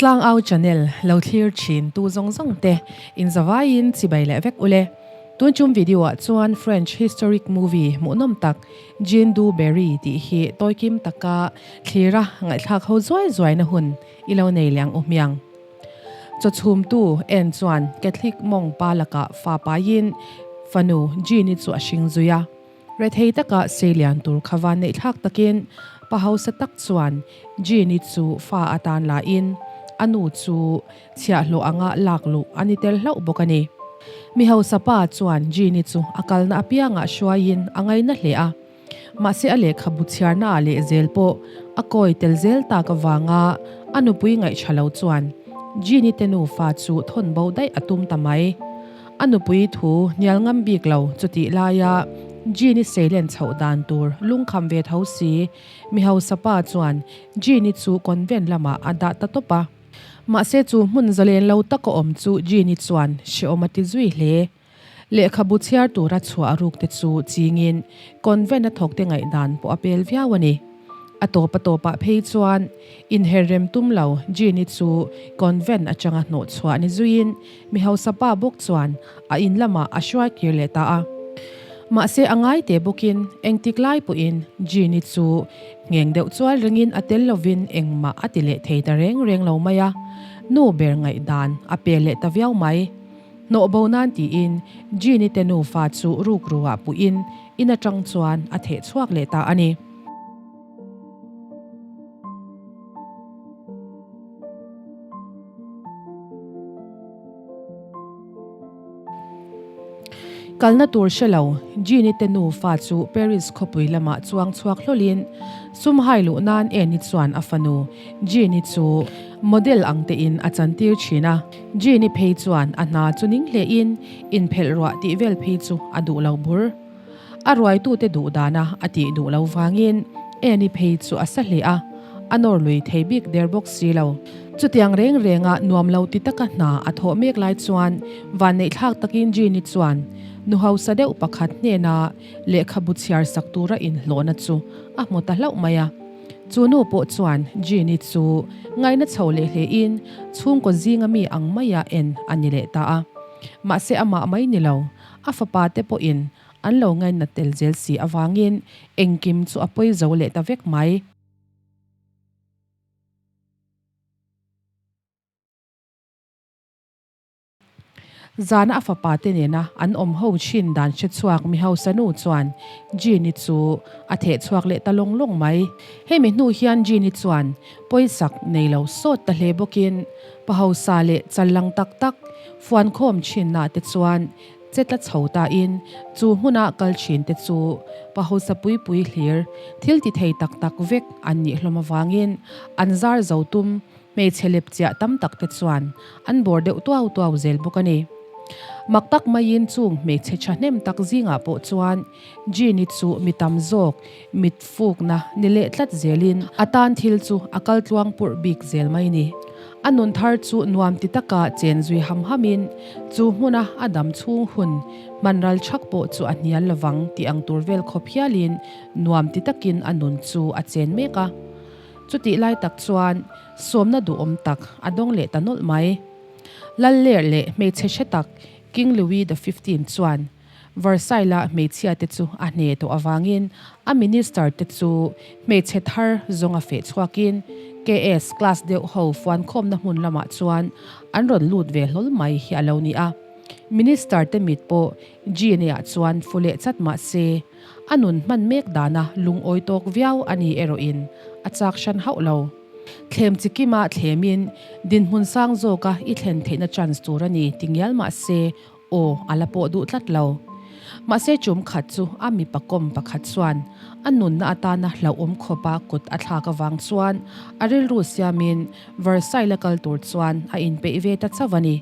Tlangau channel lo thlir thin tu zawng zawng te in zavaiin chibai leh vek ule. Tun chum video ah chuan French historic movie hmuhnawm tak Jean du Barry tih hi tawikim taka thlira ngaihthlak ho zuai zuai na hun i lo nei leh ang u hmiang. Chawchhumtu en chuan Catholic mawng pa lakah fa paiin fanu Jean-i chu a hring zui a. Rethei taka seilian tur kha van neih thlak takin pa hausa tak chuan Jean-i chu fa atan lain a nu chu chhiahhlawh anga lak luh a ni tel hlauh bawk a ni. Mi hausa pa chuan Jean-i chu a kalna apiangah hruaiin a ngaina hle a. Mahse a lehkhabu chhiarnaah leh zel pawh a kawi tel zel tak avanga a nupui ngaihṭha lo chuan Jean-i te nufa chu thawn bo daih a tum ta mai. A nupui thu hnial ngam bik lo chutih laia Jean-i seilen chhoh dan tur lungkham ve tho si mi hausa pa chuan Jean-i chu convent lamah a dah ta tawp a. Mahse chu hmun zalen lo taka awm chu Jean-i chuan hrehawm a ti zui hle. Lehkhabu chhiar tura chhuah ruk te chu chingin convent a thawk te ngaihdan pawh a pel viau a ni. A tawp a tawpah phei chuan inher rem tum lo Jean-i chu convent atanga hnawh chhuah ni zuiin mi hausa pa bawk chuan a in lamah a hruai kir leh ta a. Mahse a ngai te bawkin engtik lai pawhin Jean-i chu ngheng deuh chual ringin a tel lovin engmah a ti leh thei ta reng reng lo mai a, nu ber ngaihdan a pel leh ta viau mai. Hnawh bo nan tiin Jean-i te nufa chu rukruah puhin in atang chuan a theh chhuak leh ta a ni. Kalna tur hre lo, Jean-i te nufa chu Paris khawpui lamah chuang chhuak hlawlhin sum hai luh nan Annie chuan a fanu Jean-i chu model ang tein a chantir thin a. Jean-i phei chuan a hna chu ning hlehin inphelh ruah tih vel phei chu a duh lo bur. A ruaitute duh dana a tih duh lo vangin Annie phei chu a sa hle a, a nawr lui thei bik der bawk si lo. Chutiang reng renga nuam lo ti taka hna a thawh mek lai chuan vanneihthlak takin Jean-i chuan nu hausa deuh pakhat hnena lehkhabu chhiar sak tura inhlawhna chu a hmu ta hlauh mai a. Chu nu pawh chuan Jean-i chu ngaina chho leh hlein chhungkaw zinga mi ang maia en a ni leh ta a. Mahse amah mai ni lo, a fapa te pawhin an lo ngainat tel zel si avangin engkim chu a pawi zo leh ta vek mai. Zana a fapa te nena an awm ho thin dan hre chhuak mi hausa nu chuan Jean-i chu a theh chhuak leh ta lawng lawng mai. Hemi hnu hian Jean-i chuan pawisak nei lo sawt ta hle bawkin pa hausa leh chal lang tak tak fuan khawm thinna te chuan che tla chho tain chu hmuna kal thin te chu pa hausa pui pui hlir thil ti thei tak tak vek an nih hlawm avangin an zar zo tum Hmeichhe lep chiah tam tak te chuan an bawr deuh tuau tuau zel bawk a ni. Mak tak maiin chung hmeichhe thahnem tak zingah pawh chuan Jean-i chu mi tam zawk mit fukna ni leh tlat zelin a tan thil chu a kal tluang purh bik zel mai ni. A nun thar chu nuam ti taka chen zui ham hamin chu hmuna a dam chhung hun hman ral thak pawh chu a hnial lovang tih ang tur vel khawp hialin nuam ti takin a nun chu a chen mek a. Chutih lai tak chuan sawmna duhawm tak a dawng leh ta nawlh mai. Lal ler leh hmeichhe hre tak King Louis the Fifteenth chuan Versailles-a hmeichhia te chu a hne tawh avangin a minister te chu hmeichhe thar zawnga feh chhuakin KS class deuh ho fuankhawmna hmun lamah chuan an rawn lut ve hlawl mai hi a lo ni a. Minister te mit pawh Jeanne-ah chuan fu leh chat mah se, A nun hman mek dana lungawi tawk viau a ni erawhin a chak hran hauh lo. Thlem chi kima thlemin dinhmun sang zawka i thlen theihna chance tur a ni ti ngial mah se aw a la pawh duh tlat lo. Mahse chum khat chu a mipa kawm pakhat chuan a nunna atana hlauhawm khawpa kut a thlak avang chuan a rilru siamin Versailles a kal tur chuan a inpeih ve ta chauh a ni.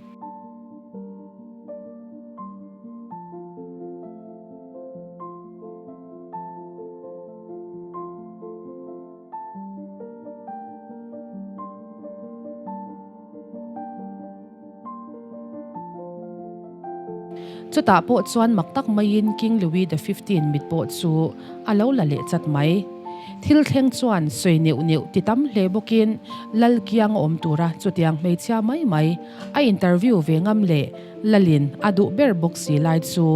Chutah pawh chuan mak tak maiin King Louis the Fifteenth mit pawh chu a lo la leh chat mai. Thil thleng chuan sawi neuh neuh ti tam hle bawkin Lal kiang a awm tura chutiang hmeichhia mai mai a interview ve ngam leh Lalin a duh ber bawk si lai chu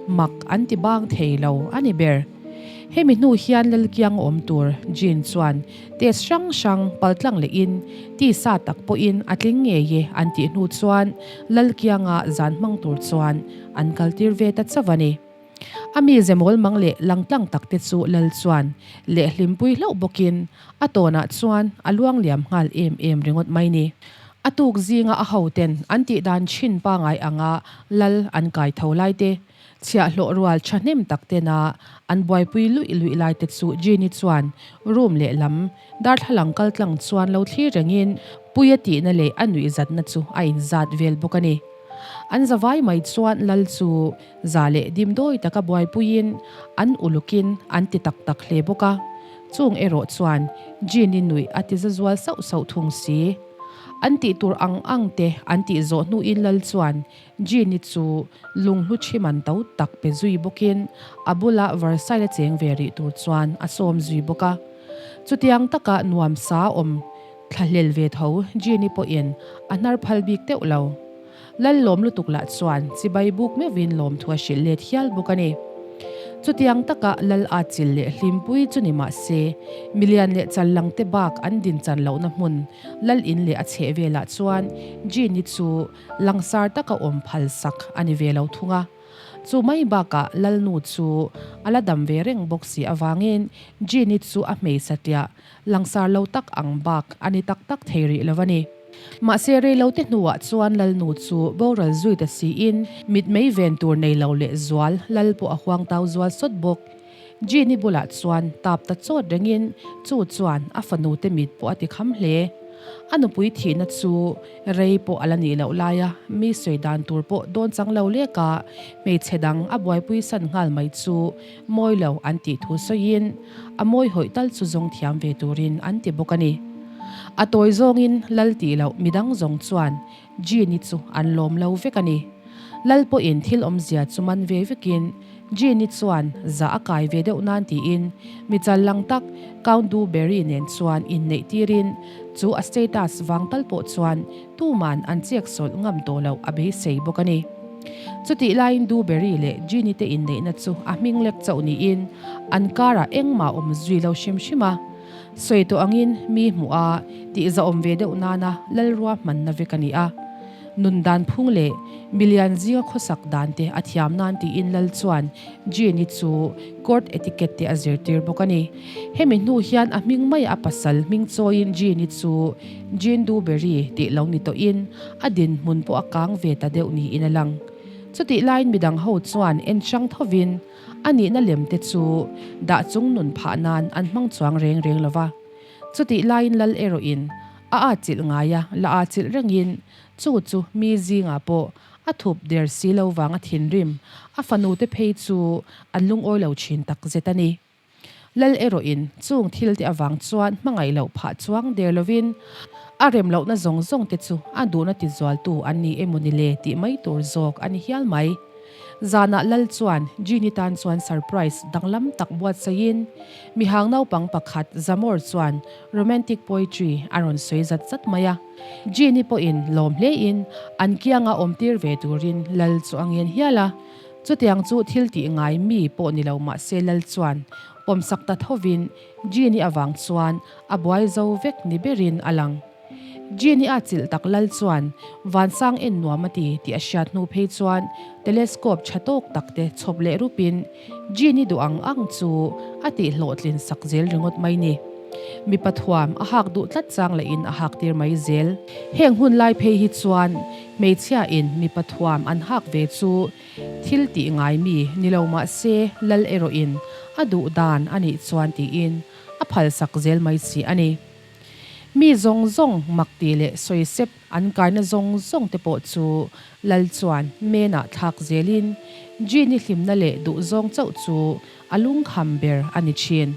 mak an ti bang thei lo a ni ber. Hemi hnu hian Lal kiang a awm tur Jean chuan test hrang hrang paltlang lehin tisa tak pawhin a tling ngei e an tih hnu chuan Lal kianga zan hmang tur chuan an kaltir ve ta chauh a ni. A mize mawl mang leh langtlang tak te chu Lal chuan leh hlimpui hlauh bawkin a tawnah chuan a luang liam nghal em em ringawt mai ni. A tuk zinga a hoten an tih dan thin pangai anga Lal an kai tho lai te, chhiahhlawh rual thahnem tak tena an buaipui luih luih lai te chu Jeannie chuan room lehlam darthlalang kaltlang chuan lo thlir rengin Puia tihna leh a nuihzatna chu a inzat vel bawk a ni. An zavai mai chuan Lal chu Za leh dimdawi taka buaipuiin an ulukin an ti tak tak hle bawk a, chung erawh chuan Jean-i nuih a ti za zual sauh sauh thung si. An tih tur ang ang te an tih zawh hnuin Lal chuan Jean-i chu lunghlu thi man to tak pe zui bawkin a bula Versailles a cheng ve rih tur chuan a sawm zui bawk a. Chutiang taka nuam sa awm thlahlel ve tho Jean-i pawhin a hnar phal bik teuh lo. Lal lawm lutuk lah chuan chibai buk meuhin lawmthu a hrilh let hial bawk a ni. Chutiang taka Lal Atchil leh Hlimpui chu ni mah se, milian leh challang te bak an din chan lohna hmun Lal in leh a chheh velah chuan Jean-i chu langsar taka awm phal sak a ni ve lo thung a. Chu mai bakah Lalnu chu a la dam ve reng bawk si avangin Jean-i chu a hmeichhe tliah Langsar lo tak ang bak a ni tak tak thei rih lo a ni. Mahse reilote hnuah chuan Lalnu chu boral zui ta siin mitmei ven tur nei lo leh zual Lal pawh a huangtau zual sawt bawk. Jean-i bulah chuan tap ta chawt rengin chu chuan a fanu te mit pawh a ti kham hle. A nupui thihna chu rei pawh a la nih loh laia mi sawi dan tur pawh dawn chang lo leka hmeichhe dang a buaipui san nghal mai chu Mawi lo an tih thu sawiin a mawi hawih tal chu zawng thiam ve turin an ti bawk a ni. A tawi zawngin Lal tih loh midang zawng chuan Jean-i chu an lawm lo vek a ni. Lal pawhin thil awmzia chu man ve vekin Jean-i chuan zah a kai ve deuh nan tiin mi chal lang tak Count Du Barry nen chuan inneih tirin chu a status vang tal pawh chuan tuman an chek sawlh ngam tawh loh a beisei bawk a ni. Chutih laiin Dewberry leh Jeannie te inneihna chu a hming lek chauh niin an karah engmah awm zui lo hrim hrim a. Sawi tawh angin mi hmuh a tihzahawm ve deuh nana Lalrua hmanna vek a ni a. Nun dan phung leh milian zinga khawsak dan te a thiam nan tiin Lal chuan Jeannie chu court etiquette te a zirtir bawk a ni. Hemi hnu hian a hming maia a pasal hming chawiin Jeannie chu Jean Dewberry tih lo ni tawhin A dinhmun pawh a kang ve ta deuh niin a lang. Chutih laiin midang ho chuan en hrang thovin a nihna lem te chu dah chung nun phah nan an hmang chuang reng reng lo va. Chutih laiin Lal erawhin a atchilh ngai a, la atchilh rengin chu chu mi zingah pawh a thup der si lo vang a thinrim, a fanu te phei chu an lungawi lo thin takzet a ni. Lal erawhin chung thil te avang chuan hmangaih loh phah chuang der lovin a rem lohna zawng zawng te chu a duhna tizualtu an ni emaw ni le tih mai tur zawk a ni hial mai. Zanah Lal chuan Jeannie tan chuan surprise danglam tak buatsaihin mihang naupang pakhat Zamor chuan romantic poetry a rawn sawi zat zat mai a. Jeannie pawhin lawm hlein an kianga awmtir ve turin Lal chu a ngen hial a. Chutiang chu thil tih ngai mi pawh ni lo mah se Lal chuan pawmsak ta thovin Jeannie avang chuan a buai zo vek ni berin a lang. Jeannie a chilh tak Lal chuan vansang en nuam a ti tih a hriat hnu phei chuan telescope tha tawk tak te chhawp leh rupin Jeannie duh ang ang chu a tih hlawhtlin sak zel ringawt mai ni. Mipa thuam a hak duh tlat chang lehin a hak tir mai zel. Heng hun lai phei hi chuan Hmeichhia in mipa thuam an hak ve chu thil tih ngai mi ni lo mah se Lal erawh in a duh dan a nih chuan tiin a phal sak zel mai si a ni. Mi zawng zawng mak tih leh sawi sep an kaina zawng zawng te pawh chu Lal chuan men ah thlak zel in Jean-i hlimna leh duh zawng chauh chu a lungkham ber a ni thin.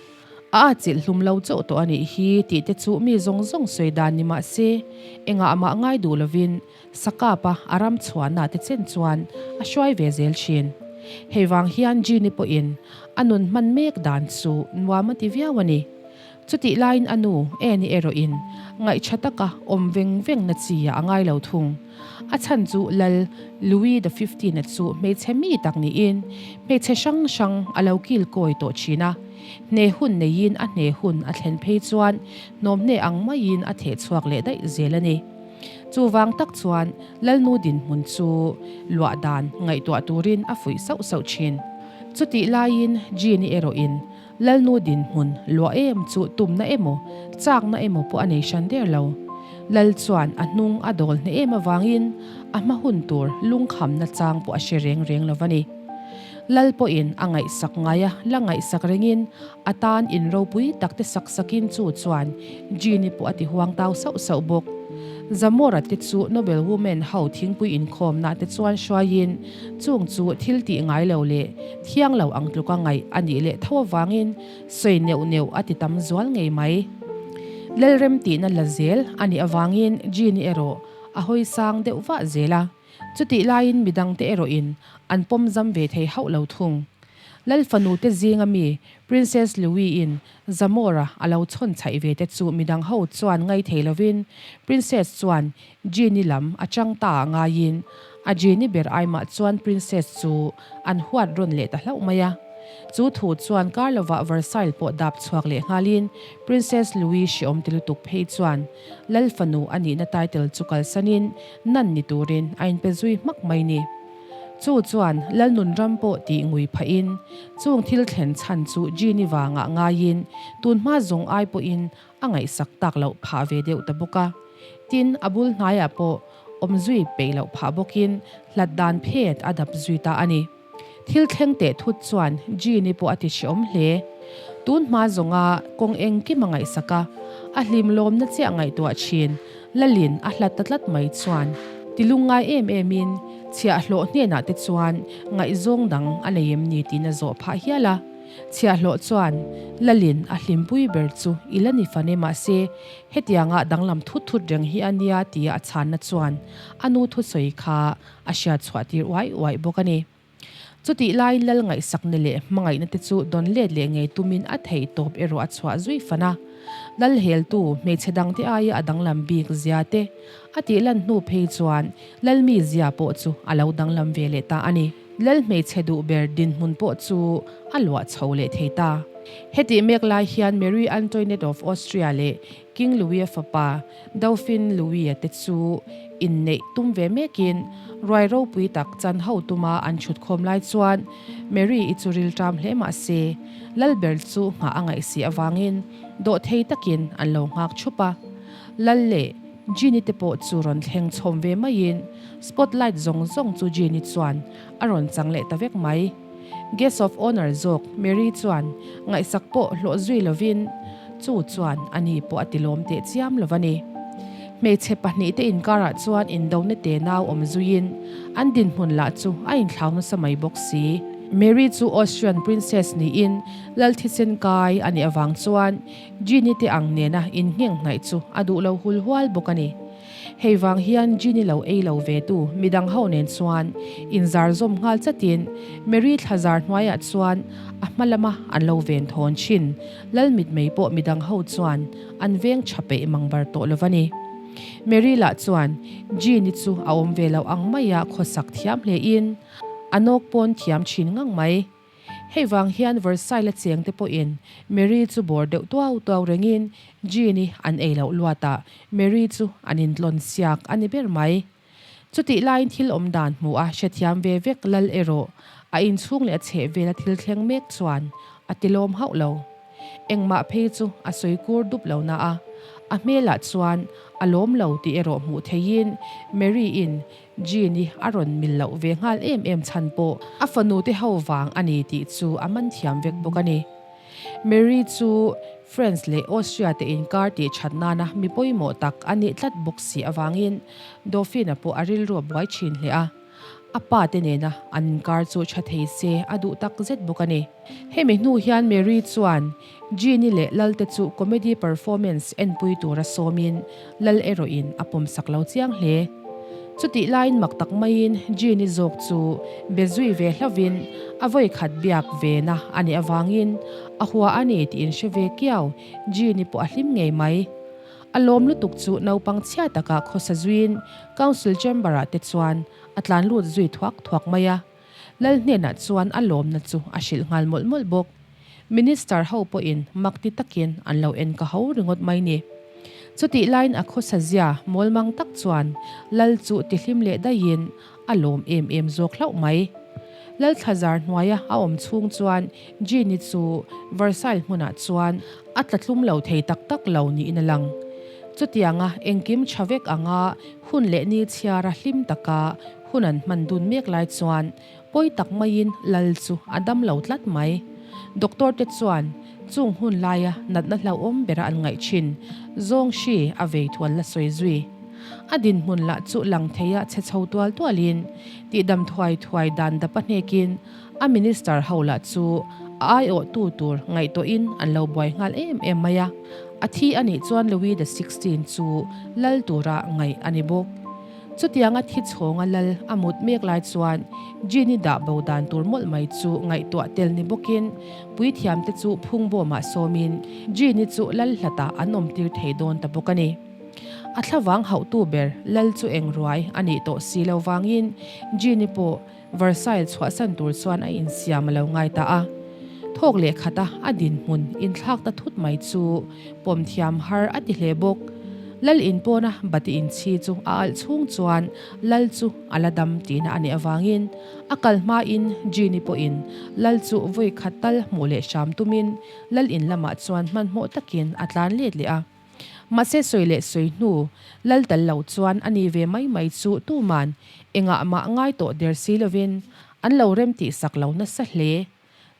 A atchilh hlum lo chauh tawh a nih hi tih te chu mi zawng zawng sawi dan ni mah se, engah mah ngai duh lovin Sakapa a ram chhuahna te chen chuan a hruai ve zel thin. Hei vang hian Jeannie pawhin a nun hman mek dan chu nuam a ti viau a ni. Chutih laiin a nu, Annie erawhin ngaihṭha taka awm veng vengna chi ah a ngai lo thung. A chhan chu Lal Louis the Fifteenth-a chu hmeichhe mi tak niin hmeichhe hrang hrang a lo kil kawi tawh ṭhin a. Hne hun neiin a hne hun a thlen phei chuan hnawmhne ang maiin a theh chhuak leh daih zel a ni. Chuvang tak chuan Lalnu dinhmun chu luah dan ngaihtuah turin a fuih sauh sauh thin. Chutih laiin Jean-i erawhin Lalnu dinhmun luah em chu tumna emaw chakna emaw pawh a nei hran der lo. Lal chuan a hnung a dawl hneh em avangin a hma hun tur lungkhamna chang pawh a hre reng reng lo va ni. Lal pawhin a ngaihsak ngai a, la ngaihsak rengin a tan in ropui tak te sak sakin chu chuan Jean-i pawh a ti huang tau sauh sauh bawk. Zamora te chu Nobel Women ho thingpui inkhawmna te chuan hruaiin chung chu thil tih ngai lo leh thiang lo ang tluka ngaih a nih leh tho avangin sawi neuh neuh a ti tam zual ngei mai. Lalrem tihna la zel a nih avangin Jean-i erawh a hawi sang deuh vah zel a. Chutih laiin midangte erawhin an pawm zam ve thei hauh lo thung. Lal fanute zinga mi Princess Louis-in Zamora a lo chhawn chhaih ve te chu midang ho chuan ngai thei lovin Princess chuan Jean-i lam a chang ta ah ngaiin a Jean-i ber aimah chuan Princess chu an huat rawn leh ta hlauh mai a. Chu thu chuan kar lovah Versailles pawh dap chhuak leh nghalin Princess Louis hreawm ti lutuk phei chuan Lal fanu a nihna title chu kalsanin Nan ni turin a inpe zui hmak mai ni. Chu chuan Lalnun ram pawh tih ngui phahin chung thil thlen chhan chu Jean-i vangah ngaiin tun hma zawng ai pawhin a ngaihsak tak loh phah ve deuh ta bawk a. Tin, a bul hnaiah pawh awm zui peih loh phah bawkin hlat dan phet a dap zui ta a ni. Thil thleng teh thut chuan Jean-i pawh a ti hreawm hle. Tun hma zawnga kawng engkim a ngaihsak a, a hlim lawmna chiah ngaihtuah thin Lalin a hlat ta tlat mai chuan ti lungngai em emin chhiahhlawh hnenah te chuan ngaihzawng dang a nei em ni tiin a zawh phah hial a. Chhiahhlawh chuan Lalin a hlimpui ber chu i la ni fan e mahse hetianga danglam thut thut reng hi a nia tia a chhanna chuan a nu thusawi kha a hriat chhuah tir uai uai bawk a ni. Chutih laiin lal ngaihsakna leh hmangaihna te chu dawn let leh ngei tumin a theih tawp erawh a chhuah zui fan a. Lal heltu hmeichhe dangte aia a danglam bik zia te a tih lan hnu phei chuan lal mi zia pawh chu a lo danglam ve leh ta a ni. Lal hmeichhe duh ber dinhmun pawh chu a luah chho leh thei ta. Hetih mek lai hian Marie Antoinette of Austria leh King Louis-a fapa Dauphin Louis-a te chu inneih tum ve mekin ruai ropui tak chan ho tuma an chhut khawm lai chuan Mary-i chu rilṭam hle mah se Lalber chu nghah a ngaih si avangin dawhthei takin an lo nghak thup a. Lal leh Jean-i te pawh chu rawn thleng chhawm ve maiin spotlight zawng zawng chu Jean-i chuan a rawn chang leh ta vek mai. Guest of Honour zawk Mary chuan ngaihsak pawh hlawh zui lovin chu chuan a ni pawh a ti lawm teh chiam lo a ni. Hmeichhe pahnihte inkarah chuan indona te nau awm zuiin an dinhmun lah chu a inthlau nasa mai bawk si. Mary chu Austrian Princess niin lal thisen kai a nih avang chuan Jeannie te ang nena inngheng hnaih chu a duh lo hul hual bawk a ni. Hei vang hian Jeannie lo ei lo ve tu midang ho nen chuan inzar zawm nghal chatin Mary thlazar hnuaiah chuan a hma lama an lo ven thawn thin. Lal mitmei pawh midang ho chuan an veng tha peih mang bar tawh lo va ni. Mary lah chuan Jeannie chu a awm ve lo ang maia khawsak thiam hlein a nawk pawn thiam thin ngang mai. Hei vang hian Versailles a cheng te pawhin Mary chu bawr deuh tuau tuau rengin Jean-i an ei loh luatah Mary chu an intlawn siak a ni ber mai. Chutih laiin thil awm dan hmuh a hrethiam ve vek lal erawh a inchhung leh a chheh vela thil thleng mek chuan a tilawm hauh lo. Engmah phei chu a sawi kur dup lo na a, a hmelah chuan a lawm lo tih erawh hmuh theihin Mary-in Jean-i a rawn mil loh ve nghal em em chhan pawh a fanu te ho vang a ni tih chu a man thiam vek bawk a ni. Mary chu France leh Austria te inkar tih that nana mi pawimawh tak a nih tlat bawk si avangin Dauphine-a pawh a rilru a buai thin hle a. A pa te nena an inkar chu tha thei se a duh tak zet bawk a ni. Hemi hnu hian Mary chuan Jean-i leh Lal te chu comedy performance enpui tura sawmin Lal erawhin a pawmsak lo chiang hle. Chutih laiin mak tak maiin Jean-i zawk chu be zui ve hlauhin a vawi khat biak vena a nih avangin a hua a ni tih inhre ve kiau Jean-i pawh a hlim ngei mai. A lawm lutuk chu naupang chhia takah khawsa zuiin Council Chamber-ah te chuan a tlan lut zui thuak thuak mai a. Lal hnenah chuan a lawmna chu a hrilh nghal mawlh mawlh bawk. Minister ho pawhin mak ti takin an lo en ka ho ringawt mai ni. Chutih laiin a khawsa zia mawlmang tak chuan Lal chu tihlim leh daihin a lawm em em zawk hlauh mai. Lal thlazar hnuaia a awm chhung chuan Jean-i chu Versailles hmunah chuan a tlatlum lo thei tak tak lo niin a lang. Chutianga engkim tha vek anga hun leh ni chhiara hlim taka Hun an hman dun mek lai chuan pawi tak maiin Lal chu a dam lo tlat mai. Doctor te chuan chung hun laia natna hlauhawm bera an ngaih thin zawng hri a vei thu an la sawi zui. A dinhmun lah chu lang theia chhe chho tual tualin tihdam thuai thuai dan dapa hnekin a minister ho lah chu a aiawhtu tur ngaihtuahin an lo buai nghal em em mai a. A thi a nih chuan Louis the Sixteen chu lal tura ngaih a ni bawk. Chutianga thi chhawnga lal a mut mek lai chuan Jean-i dah bo dan tur mawlh mai chu ngaihtuah tel ni bawkin puithiamte chu phungbawmah sawmin Jean-i chu lal hlatah an awmtir thei dawn ta bawk a ni. A thlavang hauhtu ber lal chu eng ruai a nih tawh si lo vangin Jean-i pawh Versailles chhuahsan tur chuan a insiam a lo ngai ta a. Thawk leh khata a dinhmun inthlak ta thut mai chu pawm thiam har a ti hle bawk. Lal in pawna bati inchhi chu a alh chhung chuan Lal chu a la dam tihna a nih avangin a kal hmain Jean-i pawhin Lal chu vawi khat tal hmuh leh hram tumin Lal in lamah chuan hmanhmawh takin a tlan let leh a. Mahse sawi leh sawi hnu lal tal lo chuan a ni ve mai mai chu tuman engah mah ngai tawh der si lovin an lo rem tih sak lo nasa hle.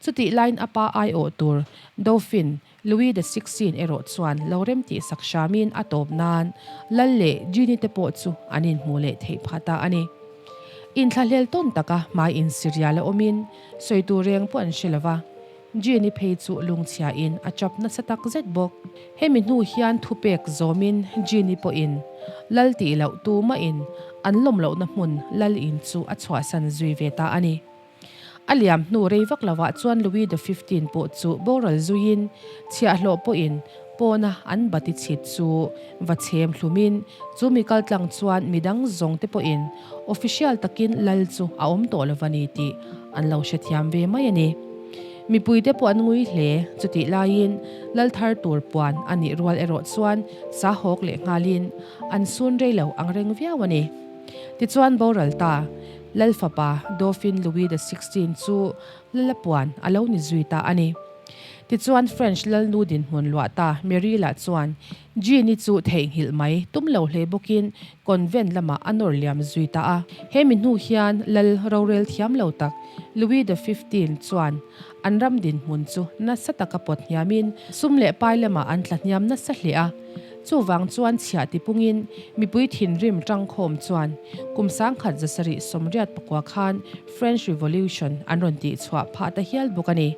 Chutih laiin a pa aiawh tur Dauphin Louis the Sixteen erawh chuan lo rem tih sak hramin a tawp nan lal leh Jeannie te pawh chu an inhmuh leh theih phah ta a ni. Inthlahlel tawn taka hmai insirial a awmin sawi tur reng pawh an hre lova. Jean-i phei chu lungchhiain a chap nasa tak zet bawk. Hemi hnu hian thupek zawmin Jean-i pawhin lal tih loh tumahin an lawm lohna hmun lal in chu a chhuahsan zui ve ta a ni. A liam hnu rei vak lovah chuan Louis the Fifteen pawh chu boral zuiin chhiahhlawh pawhin pawna an bati chhit chu va chhem hlumin chu mi kaltlang chuan midang zawng te pawhin official takin lal chu a awm tawh lo va ni tih an lo hrethiam ve mai a ni. Mipuite pawh an ngui hle, chutih laiin lal thar tur puan a nih rual erawh chuan sa hawk leh nghalin an sun rei lo ang reng viau a ni. Tichuan boral ta, lal fapa Dauphin Louis the Sixteen chu lala puan a lo ni zui ta a ni. Tichuan French lalnu dinhmun luah ta Marie lah chuan Jean-i chu theihnghilh mai tum lo hle bawkin convent lamah a nawr liam zui ta a. He mi hnu hian lal rorel thiam lo tak Louis the Fifteen chuan an ram dinhmun chu nasa taka pawt hniamin sum leh pai lamah an tla hniam nasa hle a. Chuvang chuan chhiah tipungin mipui thinrim tangkhawm chuan kum 1789 khan French Revolution an rawn tihchhuah phah ta hial bawk a ni.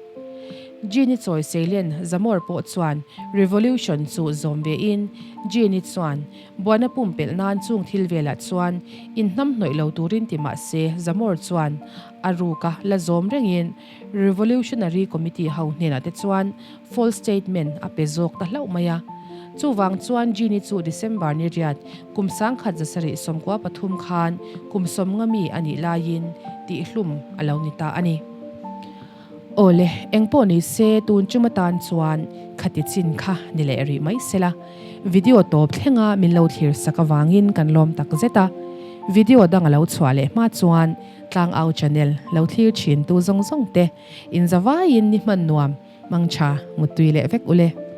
Jean-i chawi seilen Zamor pawh chuan Revolution chu zawm ve in Jean-i chuan buaina pumpelh nan chung thil velah chuan inhnamhnawih lo turin ti mah se Zamor chuan a ruka la zawm rengin Revolutionary Committee ho hnenah te chuan false statement a pe zawk ta hlauh mai a. Chuvang chuan Jean-i chu December ni riat kum 1793 khan kum 50 mi a nih laiin tihhlum a lo ni ta a ni. Awle, engpawh ni se tun chum atan chuan khati chin kha ni leh rih mai sela. Video tawp thlenga min lo thlir sak avangin kan lawm tak zet a. Video dang a lo chhuah leh hma chuan Tlangau channel lo thlir thin tu zawng zawng te inzavaiin ni hman nuam, mangtha, muttui leh vek ule.